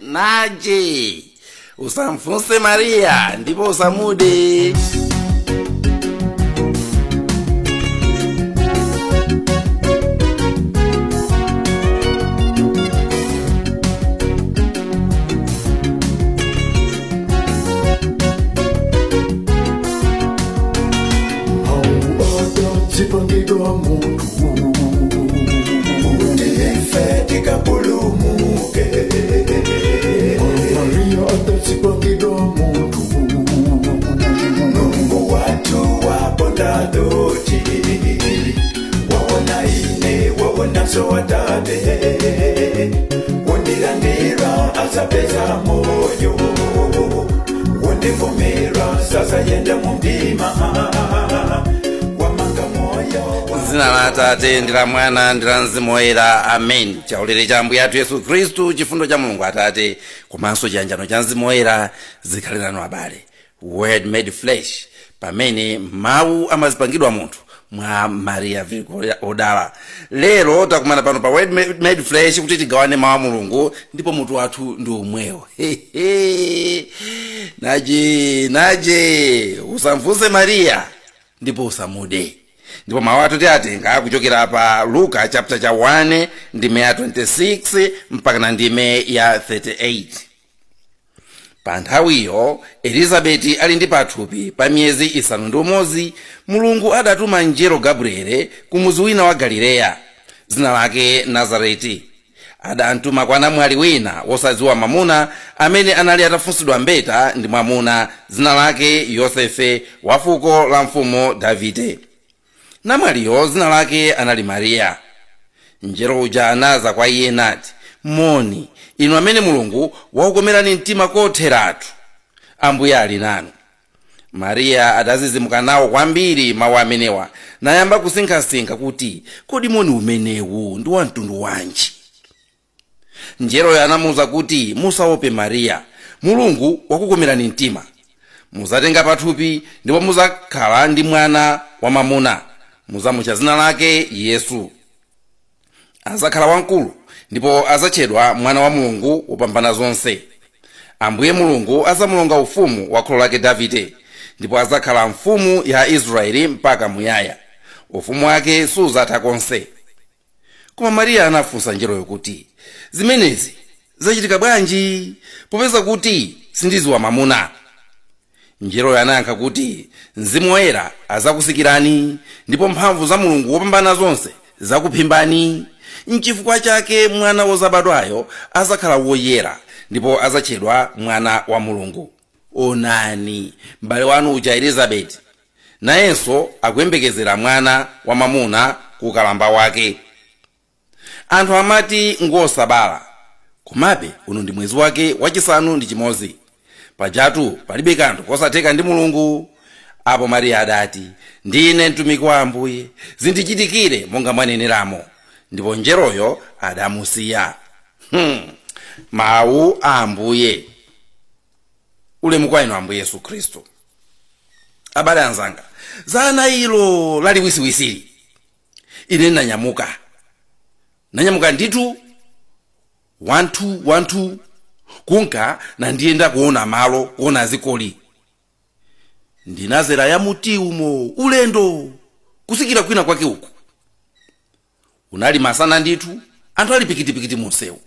Naje usamfunse Maria ndipo usamude. Sipangidwa muntu ndife tikapulumuke. Maria atasipangidwa muntu Mungu watu waponda doti waona ine waona so watate wondilandira azapeza moyo wondivumira sasa yenda mumdima. Zina la Atate ndi la Mwana ndi la Mzimu Woyera, amen. Chaulere cha Ambuye athu Yesu Khristu, chifundo cha Mulungu Atate komanso chiyanjano cha Mzimu Woyera zikhale nanu abale. Word made flesh, pamene mawu amazipangidwa munthu mwa Maria Virgo odala. Lero takumana pano pa Word made flesh kuti tigawane mawu a Mulungu, ndipo mutu wathu ndi umwewo. Naje naje usamfunse Maria ndipo usamude. Ndipo mawu athu tiatenga kuchokera pa Luka chapter cha 1 ndime ya 26 mpaka na ndime ya 38. Pa nthawiyo Elizabeti ali ndi pathupi pa miyezi 6, Mulungu adatuma mngelo Gabriele ku mudzi wina wa Galileya, dzina lake Nazareti. Adamtuma kwa namwali wina wosadziwa mwamuna amene anali atafunsidwa mbeta ndi mwamuna, dzina lake Yosefe wa fuko la mfumu Davide. Namwaliyo dzina lake anali Mariya. Mngelo uja anaza kwa iye nati, moni inu amene Mulungu wakukomerani mtima kotheratu, Ambuye ali nanu. Mariya adazizimuka nawo kwambiri mawu amenewa, nayamba kusinkhasinkha kuti kodi moni umenewu ndi wa mtundu wanji. Mngeloyo anamuwuza kuti, musaope Mariya, Mulungu wakukomerani mtima, muzatenga pathupi ndipo muzakhala ndi mwana wamwamuna, muzamutcha dzina lake Yesu. Azakhala wamkulu ndipo azatchedwa mwana wa Mulungu wopambana zonse. Ambuye Mulungu azamulonga ufumu wa kholo lake Davide, ndipo azakhala mfumu ya Israeli mpaka muyaya. Ufumu wake suzatha konse. Koma Mariya anafunsa mngeloyo kuti, zimenezi zachitika bwanji popeza kuti sindidziwa mwamuna? Mngeloyo anayankha kuti, Mzimu Woyera azakusikirani ndipo mphamvu za Mulungu wopambana zonse zakuphimbani. Nchifukwa chake mwana wozabadwayo azakhala woyera ndipo azatchedwa mwana wa Mulungu. Onani, m'bale wanu uja Elizabeti nayenso akuyembekezera mwana wa mwamuna ku ukalamba wake. Anthu amati ngosabala, komabe uno ndi mwezi wake wachisanu ndi chimodzi. Pajatu palibe kanthu kosatheka ndi Mulungu. Apo Mariya adati, ndine mtumiki wa Ambuye, zindichitikire monga mwaneneramo. Ndipo mngeloyo adamusiya. Mawu a Ambuye. Ulemu kwa inu Ambuye Yesu Khristu. Abale anzanga, zana ilo lali wisiwisili, ine nanyamuka ndithu 1 2 1 2 kunka nandiyenda kuona malo, kuona zikoli. Ndinazera ya muti umo ulendo kusikira kwina kwake uku. Unali masana ndithu, anthu ali pikitipikiti munsewu.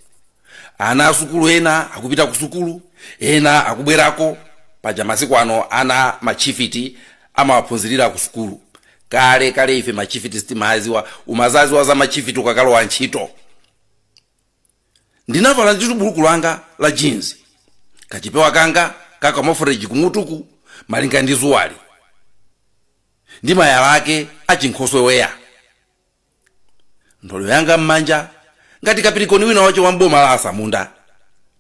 Ana asukulu ena akupita kusukulu, ena akubwerako. Paja masiku ano ana machifiti amawaphunzirira kusukulu. Kale kale ife machifiti sitimaziwa, umazaziwa za machifiti ukakalowa ntchito. Ndinavala ndithu buluku langa la jeans, kachipewa kanga kakamoforeji kumutuku malinga ndi zuwali, ndi mayala ake achinkhoswe weya, ntholo yanga mmanja ngati kapirikoni wina wacho wa mboma la asamunda.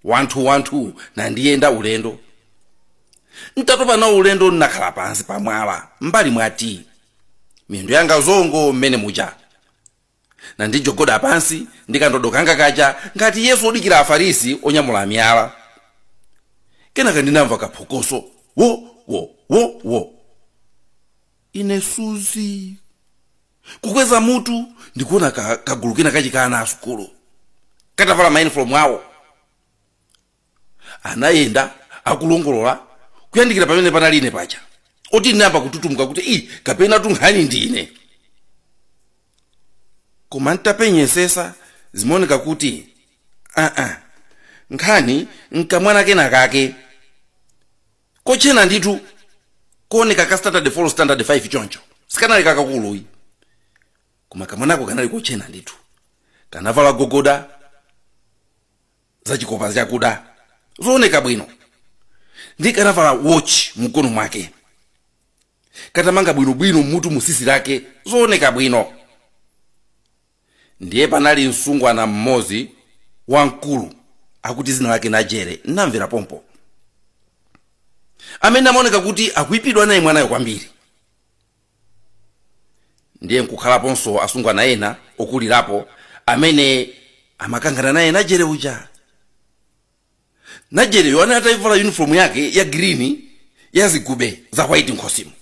1 2 1 2 nandiyenda ulendo. Ntatopa nawo ulendo nnakhala pansi pamwala mbali mwati, miyendo yanga zongo mmene muja, nandijogoda pansi ndikandodo kanga kaja ngati Yesu odikira Afarisi onyamula miyala. Kenaka ndinamva kaphokoso wo wo wo wo. Ine Suzi kukweza mutu ndikuona kagulu kena kachikana asukulu. Katavala mauniform awo. Anayenda akulongolola kuyandikira pamene panali ine paja. Oti ndinayamba kututumuka kuti i kapena tunkhani ndine. Koma ntapenyesesa zimaoneka kuti nkhani nkamwana kena kake kochena ndithu kuoneka ka standard 4 standard 5 choncho sikanali kakakuluyi, koma kamwanako kanali kochena ndithu, kanavala gogoda zachikopa zakuda zooneka bwino, ndi kanavala watch mkono mwake, katamanga bwinobwino mutu musisi lake zooneka bwino. Ndiye panali msungwana mmodzi wamkulu akuti zina lake Najere, namvera pompo, amene amaoneka kuti akuipidwa naye mwanayo kwambiri. Ndiye nkukhalaponso asungwana ena okulirapo amene amakangana naye Najere uja. Najereyo anali atayivala uniform yake ya green ya zigube za white nkhosimu,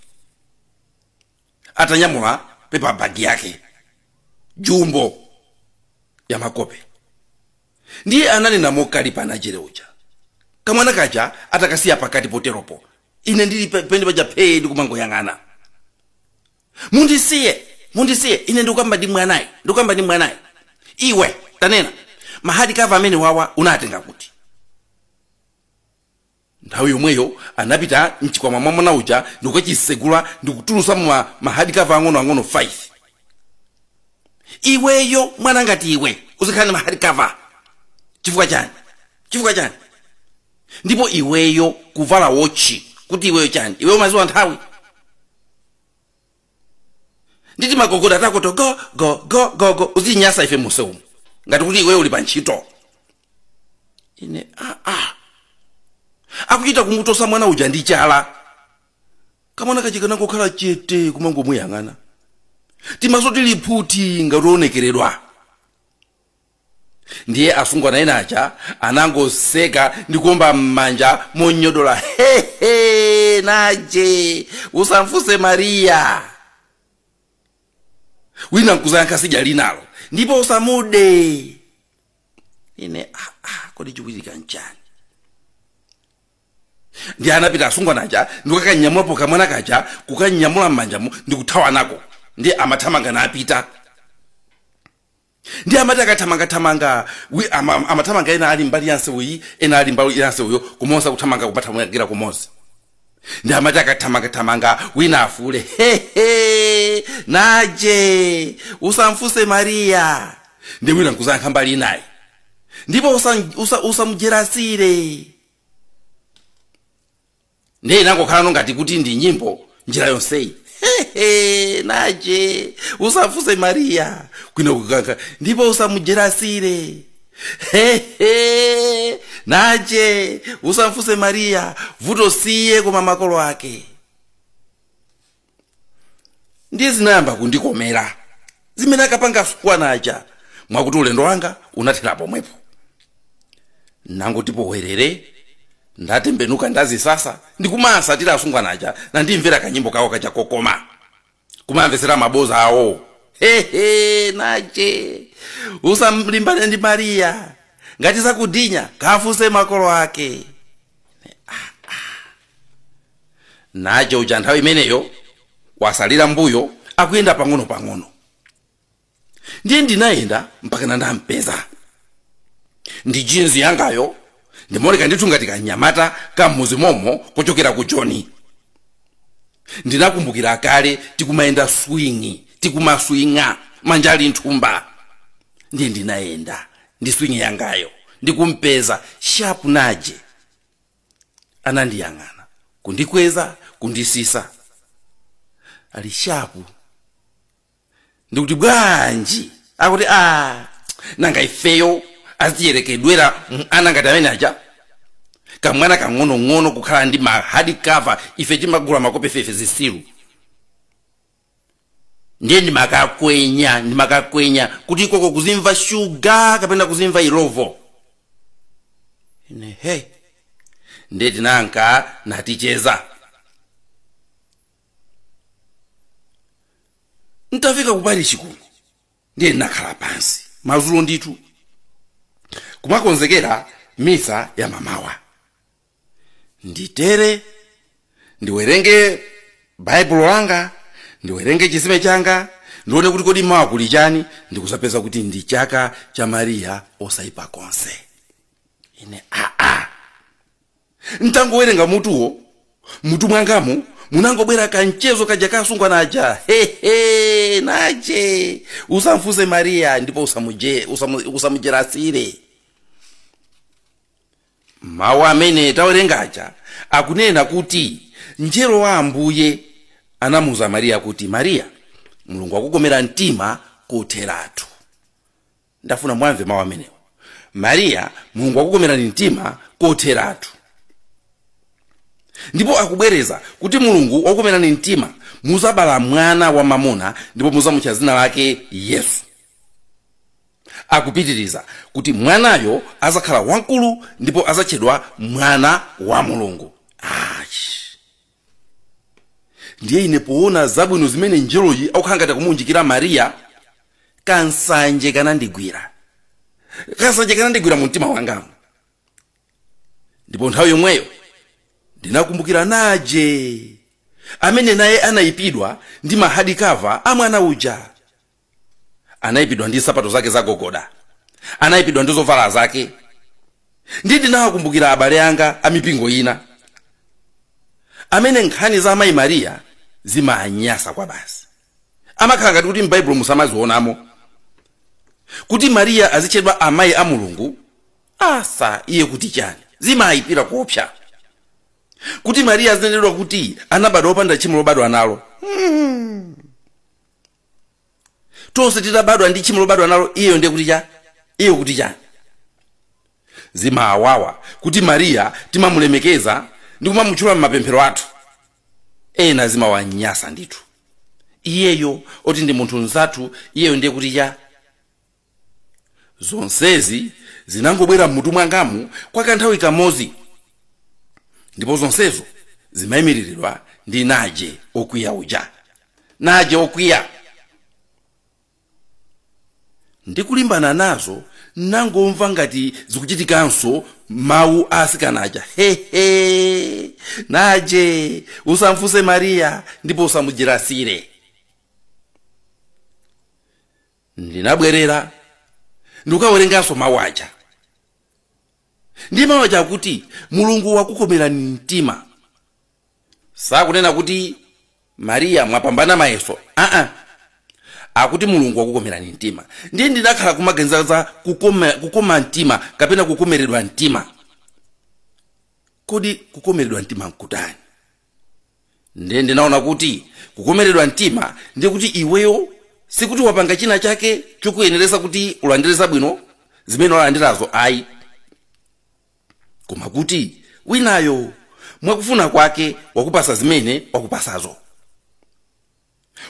atanyamula paper bag yake jumbo ya makope. Ndiye ananena mokalipa Najere uja. Kamwana kaja atakasiya pakati poteropo, ine ndili pende paja phe ndikumangoyang'ana. Mundisiye, mundisiye, ine ndikukamba ndi mwanayi, ndikukamba ndi mwanayi. Iwe tanena, mahadi kava amene wawa unatenga kuti? Nthawi yomweyo anapita mchikwama mwa mwana uja ndikukachisegula ndikutulusa mahadi kava ang'onoang'ono 5. Iweyo mwana ngati iwe uzikhala ndi mahadi kava chifukwa chani? Chifukwa chani? Ndipo iweyo kuvala wochi kuti iweyo chani? Iweyo maziwa nthawi nditi magogoda takoto go go go go go uzinyasa ife museumu ngati kuti iweyo uli pa ntchito. Ine akuchita kumutosa mwana uja ndi chala. Kamwana kachikana kukhala chete kumangomuyang'ana, timaso tili phuti ngationekeredwa. Ndiye asungwana ena aja anangoseka ndi kuomba m'manja monyodola, hehe, Naje usamfuse Maria. Wina nkuzayankha sija linalo, ndipo usamude. Ine kodi chikuchitika nchani? Ndiye anapita asungwana aja ndikukanyamulapo kamwana kaja kukanyamula m'manjamo ndikuthawa nako. Ndiye amathamanga napita. Ndiye amati akathamangathamanga, amathamanga ena ali mbali yanse uyi, ena ali mbali yanse uyo, kumonsa kuthamanga kupathamangira kumonsa. Ndiye amati akathamangathamanga wina afule, hehe, Naje usamfuse Maria. Ndiye wina nkuzayankha mbali inayi, ndipo usamujerasire. Ndiye inangokhala ngati kuti ndi nyimbo njira yonseyi, hehe, Naje usamfuse Maria, kwina kukanka, ndipo usamujerasire, hehe, Naje usamfuse Maria, vuto siye koma makolo ake. Ndiye zinayamba kundikomera zimene akapanga asungwana aja, mwakuti ulendo wanga unathera pomwepo. Nangotipo werere ndatembenuka ndazisasa ndikumasatira asungwana aja nandimvera kanyimbo kawo kachakokoma, kumamvesera maboza awo, hehe, Naje usamlimbane ndi Maria, ngati zakudinya kafuse makolo ake. Naje uja nthawi imeneyo wasalira mbuyo akuyenda pang'ono pang'ono. Ndiye ndinayenda mpaka ndampeza ndi jinsi yangayo, ndimaoneka ndithu ngati kanyamata kammuzi momo kuchokera ku Joni. Ndinakumbukira kale tikumayenda swingi, tikumaswinga manja ali nthumba. Ndiye ndinayenda ndi swingi yangayo ndikumpeza sharp. Naje anandiyang'ana kundikweza kundisisa, ali sharp. Ndikuti bwanji? Akuti nanga ifeyo aziyerekedwera ana ngati amene aja, kamwana kang'onong'ono kukhala ndi ma hard cover, ife timagula makope fefe zisilu. Ndiye ndimakakwenya kuti ikoko kuzimva shuga kapena kuzimva ilovo. Ine hey, ndiye tinanka naticheza. Ntafika ku parish kuno ndiye ndinakhala pansi madzulo ndithu, Kumakonzekera misa ya mamawa. Nditere ndiwerenge Baibulo langa, ndiwerenge chisime changa, ndione kuti kodi mawa kuli chani, ndikusapeza kuti ndi chaka cha Mariya osaipa konse. Ine aa, ntangowerenga mutuwo, mutu mwangamu munangobwera kanchezo kaja kasungwa naja. Hehe, naje usamfuse Mariya ndipo usamujerasire. Mawu amene tawerengaja akunena kuti mngelo wa Ambuye anamuza Mariya kuti, Mariya, Mulungu akukomera mtima kotheratu. Ndafuna mwamve mawu amenewo. Mariya, Mulungu akukomera mtima kotheratu. Ndipo akubwereza kuti Mulungu wakukomerani mtima, muzabala mwana wa mamuna ndipo muzamutcha zina lake Yesu. Akupitiriza kuti mwanayo azakhala wamkulu ndipo azatchedwa mwana wa Mulungu. Achi. Ndiye ine poona zabwino zimene njeloyi akukhala ngati akumunjikira Mariya, kansanje kanandigwira. Kansanje kanandigwira mu mtima wangamu. Ndipo nthawi yomweyo ndinakumbukira naje amene naye anayipidwa ndi mahadikava a mwana uja. Anayipidwa ndi nsapato zake zagogoda, anayipidwa ndi zovala zake. Ndi ndinawakumbukira abale anga a mipingo ina amene nkhani za amayi Mariya zimanyasa kwa basi. Amakhala ngati kuti m'Baibulo musamazionamo kuti Mariya azitchedwa amayi a Mulungu, asa iye kuti chani, zimayipira kuopsa. Kuti Mariya azinenedwa kuti anabadwa opanda tchimo lobadwa nalo. Tonse titabadwa ndi tchimo lobadwa nalo, iyeyo ndiye kuti cha, iye kuti chani. Zimawawa kuti Mariya timamulemekeza ndi kumamutchula m'mapemphero athu. Ena zimawanyasa ndithu. Iyeyo oti ndi munthu mnzathu, iyeyo ndiye kuti cha. Zonsezi zinangobwera mmutu mwangamu kwa kanthawi kamodzi. Ndipo zonsezo zimayimiriridwa ndi naje okwiya uja. Naje okwiya. Ndikulimbana nazo nangomva ngati zikuchitikanso mawu a asikanaja. Hehe, naje usamfuse Mariya ndipo usamujirasire. Ndinabwerera ndikukawerenganso mawu aja. Ndi mawu aja akuti Mulungu wakukomerani mtima. Sakunena kuti Mariya mwapambana mayeso. Akuti Mulungu wakukomerani mtima. Ndiye ndinakhala kumaganiza za kukoma mtima kapena kukomeredwa mtima. Kodi kukomeredwa mtima nkutani? Ndiye ndinaona kuti kukomeredwa mtima ndiye kuti iweyo sikuti wapanga china chake chokuyeneresa kuti ulandiresa bwino zimene walandirazo, ayi. Koma kuti winayo mwakufuna kwake wakupasa zimene wakupasazo.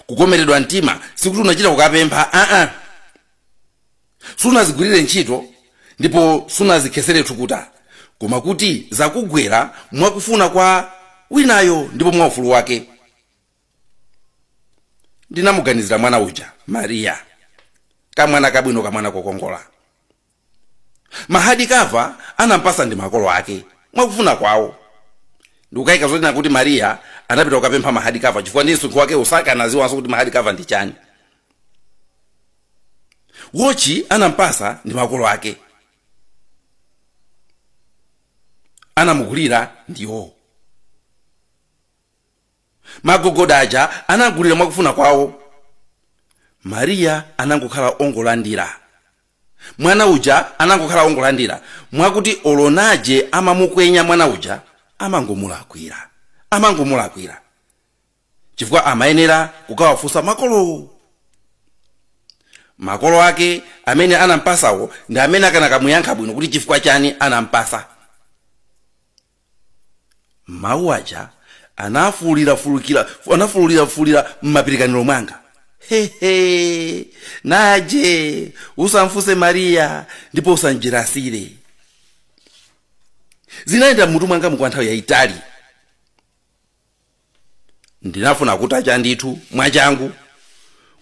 Kukomeredwa mtima sikuti unachita kukapempha, sunazigwirire ntchito ndipo sunazikhesere thukuta, koma kuti zakugwera mwakufuna kwa winayo ndipo mwaufulu wake. Ndinamuganizira mwana uja Mariya, kamwana kabwino, kamwana kokongola. Mahadikava anampasa ndi makolo ake mwakufuna kwawo. Ndikukayika zotina kuti Mariya anapita kukapempha mahadikava chifukwa ndi msinkhu wake usaka anaziwanso kuti mahadikava ndi chani. Wochi anampasa ndi makolo ake, anamugulira ndiwo. Magogoda aja anagulira mwakufuna kwawo. Mariya anangokhala ongolandira. Mwana uja anangokhala ongolandira mwakuti olonaje amamukwenya mwana uja amangomulakwira, amangomulakwira chifukwa amayenera kukawafunsa makolo. Makolo ake amene anampasawo ndi amene akanakamuyankha bwino kuti chifukwa chani anampasa. Mawu aja anafulira mmapirikaniro mwanga. Hehe, naje usamfuse Mariya ndipo usanjirasire. Zinayenda mutu mwanga kwa nthawi yayitali. Ndinafuna kutacha ndithu mwachangu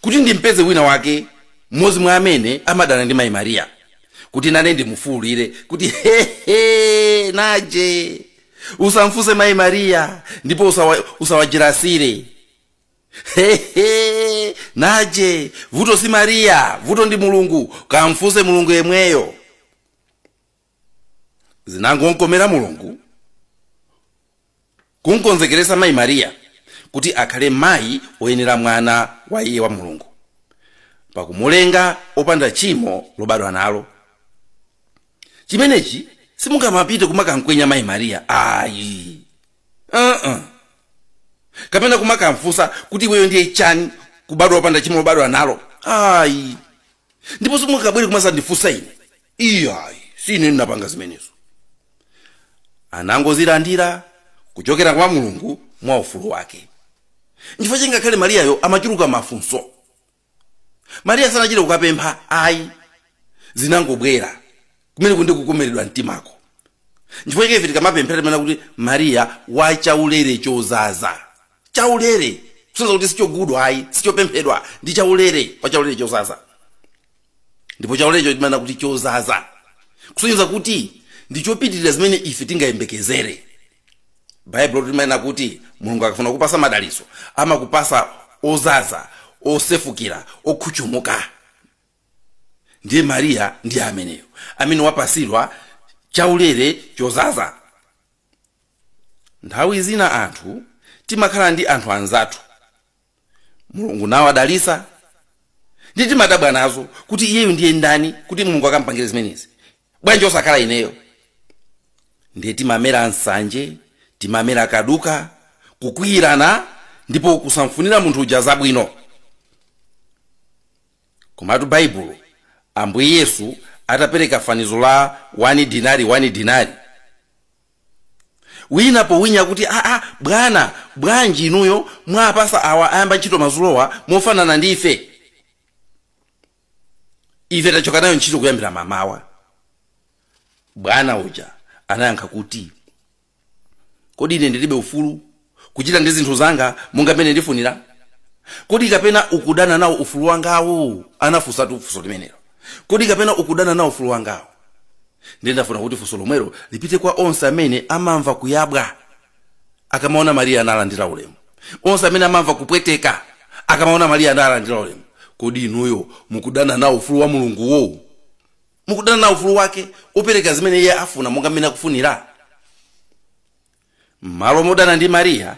kuti ndimpeze wina wake mmodzi mwa amene amadana ndi mayi Mariya, Kuti nane ndimufuwulire kuti hehe, naje usamfunse mayi Mariya ndipo usawajirasire. Hehe, naje vuto si Mariya, vuto ndi Mulungu, kamfunse Mulungu yemweyo. Zinangonkomera Mulungu kunkonzekeresa mayi Mariya kuti akhale mayi oyenera mwana wa iye wa Mulungu, pakumulenga opanda tchimo lobadwa nalo. Chimenechi simungamapite kumakankwenya mayi Mariya ayi, kapena kumakamfunsa kuti iweyo ndiye chani kubadwa opanda tchimo lobadwa nalo ayi. Ndipo simungabwere kumasandifunsa ine, iyayi, sine ndinapanga zimenezo. Anangozilandira kuchokera kwa Mulungu mwa ufulu wake. Nchifukwa chingakhale Mariyayo amachuluka mafunso. Mariya sanachite kukapempha ayi, zinangobwera kumene kundi kukomeredwa mtimako. Nchifukwa chake ife tikamapemphera timanena kuti Mariya wa chaulere chozaza. Chaulere kusonyeza kuti sichogudwa ayi, sichopemphedwa, ndi chaulere, wa chaulere chozaza. Ndipo chaulerecho timanena kuti chozaza kusonyeza kuti ndi chopitirira zimene ife tingayembekezere. Baibulo limanena kuti Mulungu akafuna kukupasa madalitso amakupasa ozaza, osefukira, okhuchumuka. Ndiye Mariya ndiye ameneyo amene wapasidwa chaulere chozaza. Nthawi zina anthu timakhala ndi anthu anzathu, Mulungu nawo adalisa, ndi timadabwa nazo kuti iyeyu ndiye ndani kuti Mulungu akampangire zimenezi, bwanji osakhala ineyo. Ndiye timamera nsanje, timamera kaduka, kukwiyirana ndipo kusamfunira munthu uja zabwino. Komatu Baibulo, Ambuye Yesu atapereka fanizo la 1 dinari 1 dinari, wina powinya kuti aa bwana, bwanji inuyo mwapasa awa ayamba ntchito mazulowa mofanana ndi ife, ife tachoka nayo ntchito kuyambira mamawa. Bwana uja anayankha kuti kodi ine ndilibe ufulu kuchita ndi zinthu zanga monga mmene ndifunira? Kodi kapena ukudana nawo ufulu wangawo? Anafunsa tu funso limenelo. Kodi kapena ukudana nawo ufulu wangawo? Ndiye ndafuna kuti funso lomwelo lipite kwa onse amene amamva kuyabwa akamaona Mariya analandira ulemu, onse amene amamva kupweteka akamaona Mariya analandira ulemu. Kodi inuyo mukudana nawo ufulu wa Mulunguwo? Mukudana nawo ufulu wake opereka zimene iye afuna monga mmene akufunira? M'malo modana ndi Mariya,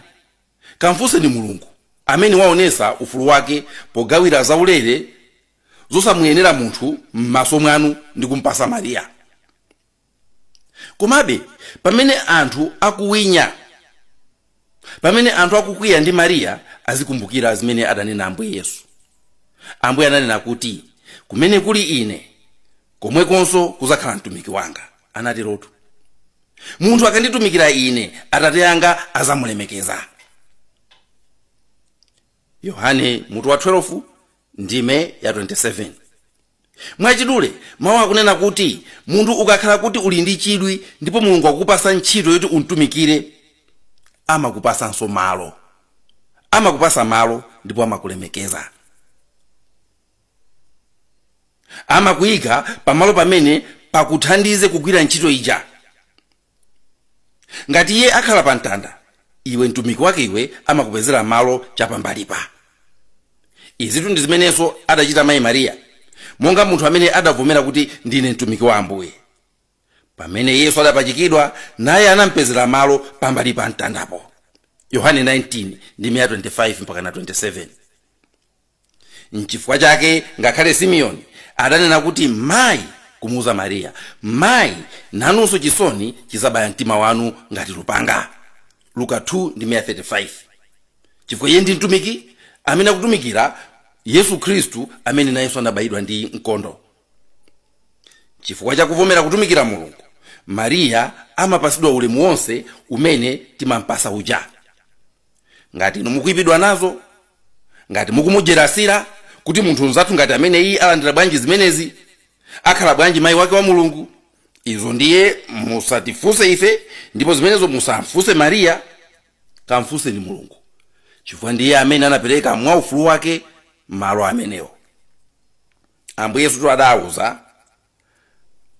kamfunseni Mulungu amene waonesa ufulu wake pogawira zaulere zosamuyenera munthu m'maso mwanu ndi kumpasa Mariya. Komabe pamene anthu akuwinya, pamene anthu akukwiya ndi Mariya, azikumbukira zimene adanena Ambuye Yesu. Ambuye ananena kuti kumene kuli ine komwekonso kuzakhala mtumiki wanga. Anaterotu, munthu akanditumikira ine, Atate anga azamulemekeza. Yohane mutu wa 12 ndime ya 27. Mwachidule mawu akunena kuti munthu ukakhala kuti uli ndi chidwi ndipo Mulungu akukupasa ntchito yoti untumikire, amakupasanso malo, amakupasa malo ndipo amakulemekeza, amakuyika pamalo pamene pakuthandize kugwira ntchito ija. Ngati iye akhala pa mtanda, iwe mtumiki wake iwe amakupezera malo chapambalipa. Izitu ndi zimenenso adachita mayi Mariya, monga munthu amene adavomera kuti ndine mtumiki wa Ambuye. Pamene Yesu adapachikidwa, naye anampezera malo pambali pa mtandapo. Yohane 19 ndi 25 mpaka na 27. Nchifukwa chake ngakhale Simeoni adanena kuti mayi, kumuuza Mariya, mayi, nanunso chisoni chizabaya mtima wanu ngati lupanga. Luka 2 ndi 35. Chifukwa iye ndi mtumiki amene akutumikira Yesu Khristu amene nayenso anabayidwa ndi mkondo. Chifukwa chakuvomera kutumikira Mulungu, Mariya amapasidwa ulemu wonse umene timampasa uja. Ngati inu mukuyipidwa nazo, ngati mukumujerasira kuti munthu mzathu ngati amene iye alandira bwanji zimenezi, akhala bwanji mayi wake wa Mulungu, izo ndiye musatifunse ife, ndipo zimenezo musamfunse Mariya, kamfunseni Mulungu, chifukwa ndiye amene anapereka mwa ufulu wake malo amenewo. Ambuye Yesu adawuza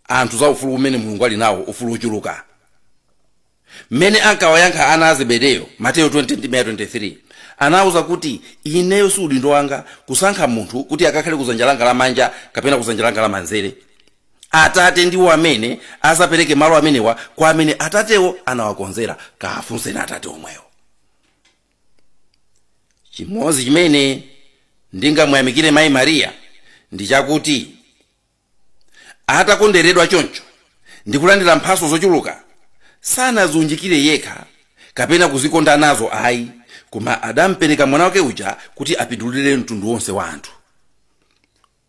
anthu za ufulu umene Mulungu ali nawo, ufulu uchuluka. Mmene ankawayankha ana a Zebedeyo, Mateyo 20:23, anawuza kuti ineyo si udindo wanga kusankha munthu kuti akakhale kuzanja langa lamanja kapena kuzanja langa lamanzere. Atate ndiwo amene azapereke malo amenewa kwa amene atatewo anawakonzera. Kafunseni atate omwewo. Chimodzi chimene ndingamuyamikire mayi Mariya ndi chakuti atakonderedwa choncho ndi kulandira mphaso zochuluka, sanazunjikire yekha kapena kuzikonda nazo ayi, koma adampereka mwana wake uja kuti apindulire mtundu wonse wa anthu.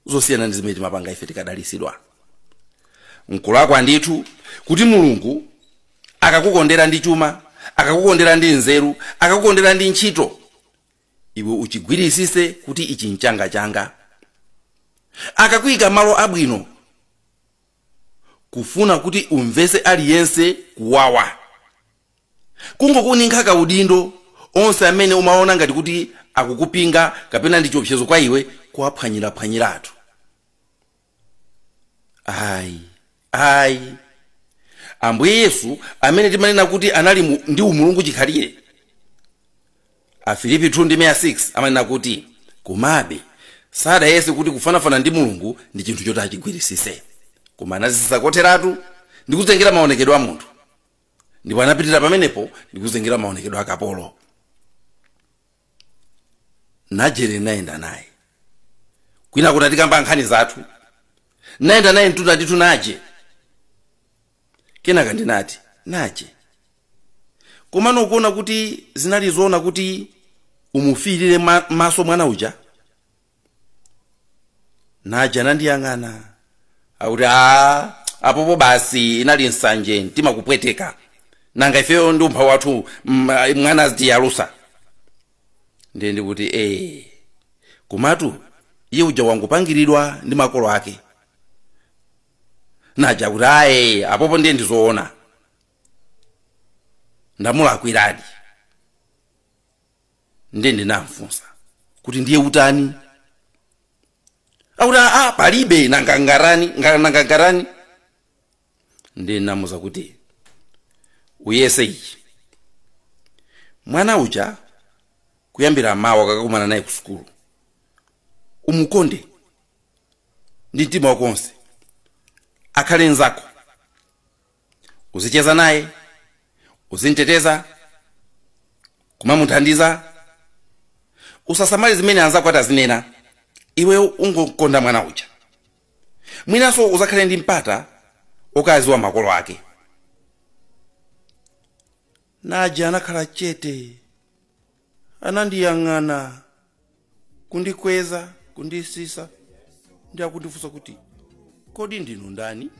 Zosiyana ndi zimene timapanga ife tikadalisidwa. Nkulakwa ndithu kuti Mulungu akakukondera ndi chuma, akakukondera ndi nzeru, akakukondera ndi ntchito, iwe uchigwirisise kuti ichi nchanga changa. Akakuyika malo abwino kufuna kuti umvese aliyense kuwawa, kungokuninkhaka udindo onse amene umaona ngati kuti akukupinga kapena ndi chiopsezo kwa iwe, kuwaphwanyiraphwanyiratu. Ayi, ayi, Ambuye Yesu amene timanena kuti anali ndi umulungu chikhalire, Afilipi 2:6 amanena kuti komabe sadayese kuti kufanafana ndi Mulungu ndi chinthu choti achigwirisise, koma anazisisa kotheratu ndi kuzengera maonekedwe a munthu, ndipo anapitira pamenepo ndi kuzengera maonekedwe a kapolo. Najere nayenda naye kwina kuti atikamba nkhani zathu, nayenda naye mtunda ndithu naje. Kenaka ndinati naje, komano ukuona kuti zinali zoona kuti umufirire maso mwana uja? Naje anandiyang'ana akuti apopo basi inali nsanje, mtima kupweteka, nanga ifeyo ndi umphawi wathu, mwana azitiyalusa. Ndiye ndikuti komatu iye uja wangupangiridwa ndi makolo ake. Naja kuti aye apopo ndiye ndizoona, ndamulakwiradi. Ndiye ndinamfunsa kuti ndiye utani? Akuti palibe, nangangarani. Ndiye ndinamuza kuti uyese ichi, mwana uja kuyambira mawa akakumana naye ku sukulu umukonde ndi mtima wako wonse, akhale nzako, uzicheza naye, uzinteteza, kumamuthandiza, usasamale zimene anzako atazinena, iwe ungokonda mwana uja. Mwinanso uzakhale ndi mpata okaziwa makolo ake. Naja anakhala chete, anandiyang'ana, kundikweza, kundisisa, ndi akundifunsa kuti kodi ndinu ndani?